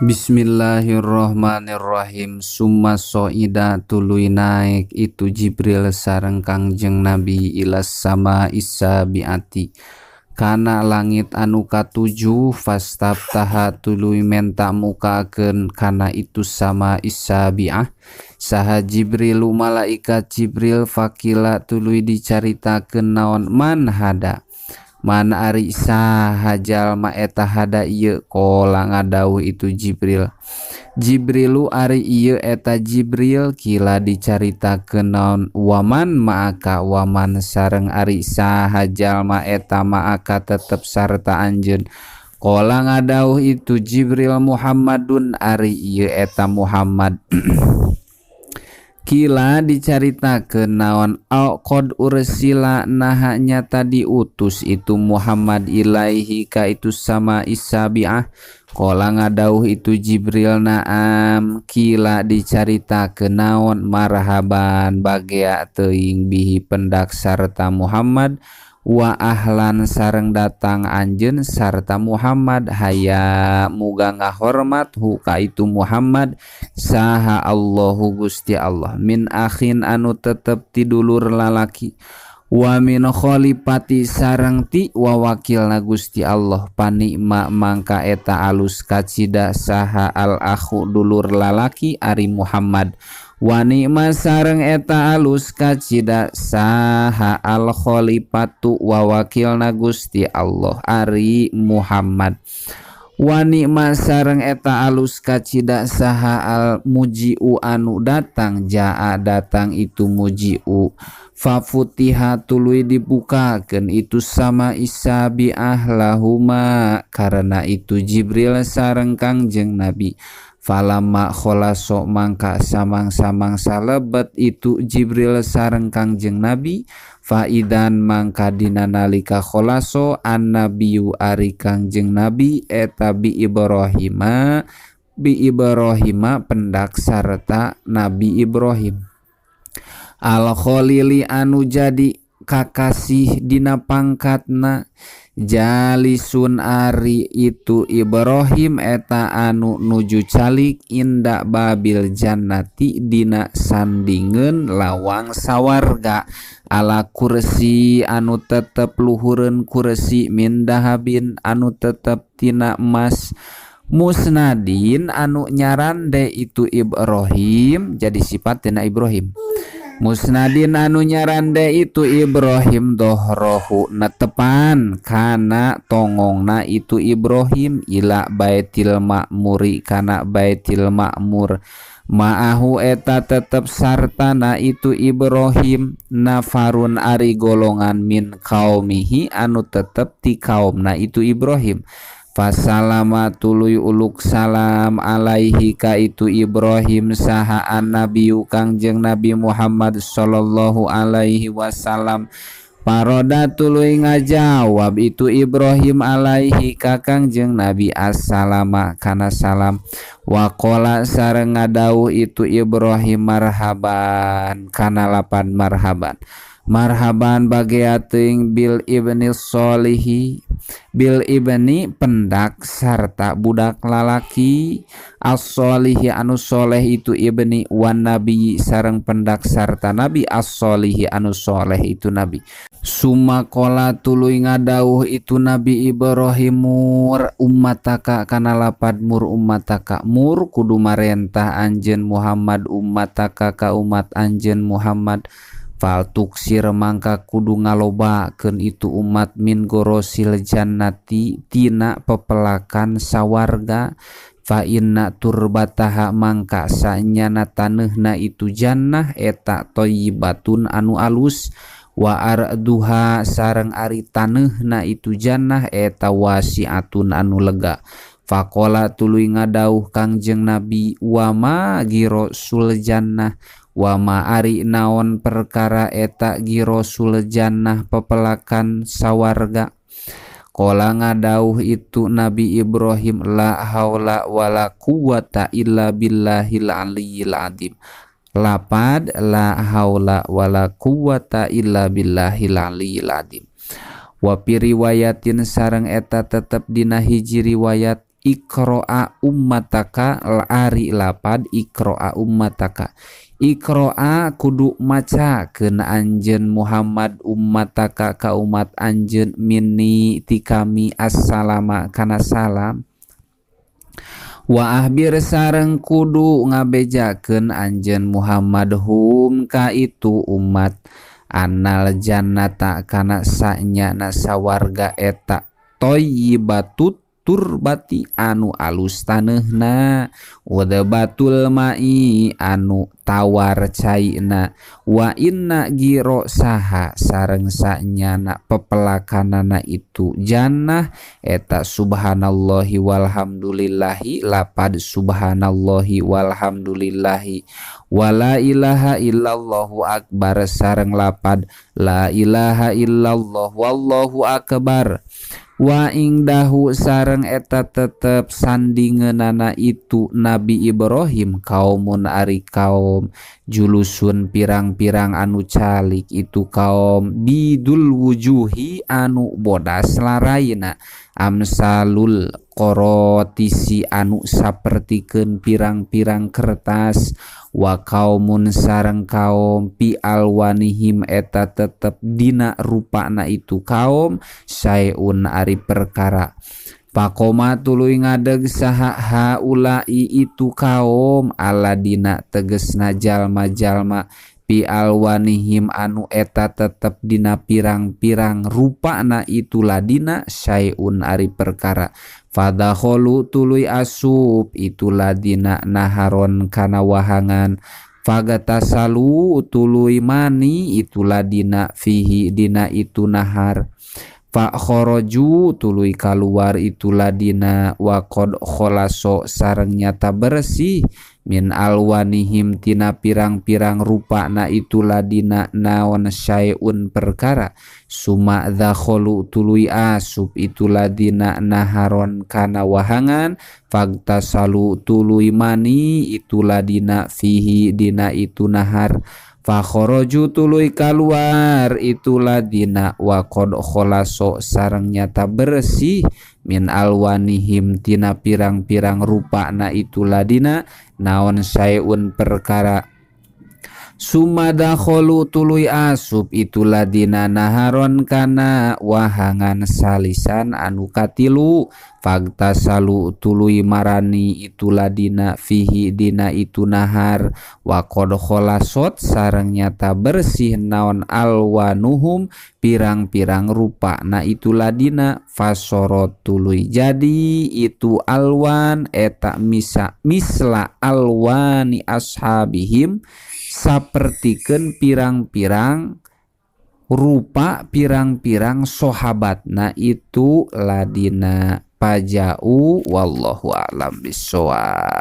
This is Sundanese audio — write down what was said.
Bismillahirrahmanirrahim. Summa soida tuluy naik itu Jibril sareng Kangjeng Nabi ilas sama isabiati kana langit anu katujuh, fastaftaha tuluy menta mukakeun kana itu sama isabiah saha Jibrilu malaikat Jibril. Faqila tuluy dicaritakeun naon man hada, man ari saha jalma eta hada ieu. Qala ngadawuh itu Jibril, Jibrilu ari ieu eta Jibril. Qila dicaritakeun naon waman ma'aka, waman sareng ari saha jalma eta ma'aka tetep sarta anjeun. Qala ngadawuh itu Jibril, Muhammadun ari ieu eta Muhammad. Qila dicaritakeun naon qad ursila, naha nyata diutus itu Muhammad ilaihi ka itu sama isabiah. Qala ngadawuh itu Jibril, na'am. Qila dicaritakeun naon marhaban bagea teuing bihi pendak sarta Muhammad, wa ahlan sareng datang anjeun sarta Muhammad, haya muga ngahormat hu ka itu Muhammad saha Allahu Gusti Allah, min akhin anu tetep ti dulur lalaki, wa min khalifati sareng ti wawakilna Gusti Allah. Panikma mangka eta alus kacida saha al akhu dulur lalaki ari Muhammad, wa nikma sareng eta alus kacida saha al khalifatu wawakilna Gusti Allah ari Muhammad, wa nikma sareng eta alus kacida saha al muji'u anu datang, jaa datang itu muji'u. Fafutiha tuluy dibukakeun itu sama isabiah lahuma karena itu Jibril sareng Kangjeng Nabi. Falama kholaso mangka samang-samang salebet itu Jibril sareng Kangjeng Nabi, faidan mangka dina nalika kholaso annabiyu ari Kangjeng Nabi eta bi Ibrahima, bi Ibrahima pendak sarta Nabi Ibrahim al khalili anu jadi kakasih dina pangkatna, jalisun ari itu Ibrahim eta anu nuju calik inda babil jannati dina sandingeun lawang sawarga, ala kursi anu tetep luhureun kursi min dahabin anu tetep tina emas, musnadin anu nyarande itu Ibrahim, jadi sifat tina Ibrahim, musnadin anu nyarande itu Ibrahim dohrohu netepan kana tongongna itu Ibrahim ila baitil makmuri kana baitil makmur, ma'ahu eta tetep sartana itu Ibrahim nafarun ari golongan min kaumihi anu tetep ti kaumna itu Ibrahim. Fasalama tuluy uluk salam alaihi ka itu Ibrahim saha annabiyu Kangjeng Nabi Muhammad sallallahu alaihi wasallam. Paroda tuluy ngajawab itu Ibrahim alaihi ka Kangjeng Nabi assalama kana salam, waqala sareng ngadawuh itu Ibrahim marhaban kana lapan marhaban, marhaban bagea teuing bil ibni solihi, bil ibni pendak sarta budak lalaki as-solihi anu soleh itu ibni, wan nabi sareng pendak sarta nabi as-solihi anu soleh itu nabi. Summa qala tuluy ngadawuh itu Nabi Ibrahim mur ummataka kana lapad mur ummataka, mur kudu marentah anjeun Muhammad ummataka ka umat anjeun Muhammad, fal tuksir mangka kudu ngalobakeun itu umat min gorosil jannati tina pepelakan sawarga, fa inna turbataha mangka sanyana taneuhna itu jannah eta thayyibatun anu alus, wa arduha sareng ari taneuhna itu jannah eta wasiatun anu lega. Faqala tuluy ngadawuh Kangjeng Nabi wama girosul jannah, wama ari naon perkara eta girosul jannah pepelakan sawarga. Qala ngadawuh itu Nabi Ibrahim la haula wala quwata illa billahil aliyyil azim. Lapad la haula wala quwata illa billahil aliyyil azim. Wa fi riwayatin sareng eta tetep dina hiji riwayat. Iqra'a ummataka ari lapad iqra'a ummataka iqra'a kudu maca keun anjeun Muhammad ummataka ka umat anjeun minni ti kami assalama kana salam wa ahbir sareng kudu ngabejakeun anjeun Muhammad hum ka itu umat anal jannata kana sanyana sawarga eta thayyibatut turbati anu alus taneuhna udbatul mai anu tawar caina wa inna giro saha sareng sanyana pepelakanana itu jannah eta subhanallahi walhamdulillahi lapad subhanallahi walhamdulillahi wala ilaha illallahu akbar sareng lapad la ilaha illallah wallahu akbar wa ingdahu sareng eta tetep sandingeunana itu Nabi Ibrahim kaumun ari kaum julusun pirang-pirang anu calik itu kaum bidul wujuhi anu bodas laraina amsalul korotisi anu sapertikeun pirang-pirang kertas wa kaumun sareng kaum pi alwanihim eta tetep dina rupana itu kaum saeun ari perkara pakoma tuluy ngadeg saha haulai itu kaum aladina tegesna jalma-jalma pi alwanihim anu eta tetep dina pirang-pirang rupana itu ladina saeun ari perkara fadakholu tuluy asup itu ladina naharon kana wahangan fagatasalu tuluy mani itu ladina fihi dina itu nahar fa khoroju tuluy kaluar itu ladina wa qad kholaso sareng nyata bersih min alwanihim tina pirang-pirang rupana itu ladina naon syai'un perkara suma dakholu tuluy asup itu ladina naharon kana wahangan fagtasalu tuluy mani itu ladina fihi dina itu nahar fa khoroju tuluy kaluar itu ladina wa qad kholaso sareng nyata bersih min alwanihim tina pirang-pirang rupana itu ladina naon saeun perkara sumadakholu tuluy asup itu ladina naharon kana wahangan salisan anu katilu fagtasalu tuluy marani itu ladina fihi dina itu nahar wa qad kholasot sareng nyata bersih naon alwanuhum pirang-pirang rupa na itu ladina fasorot tuluy jadi itu alwan eta misa misla alwani ashabihim sapertikeun pirang-pirang rupa pirang-pirang sahabatna itu ladina pajau wallahu a'lam bissawab.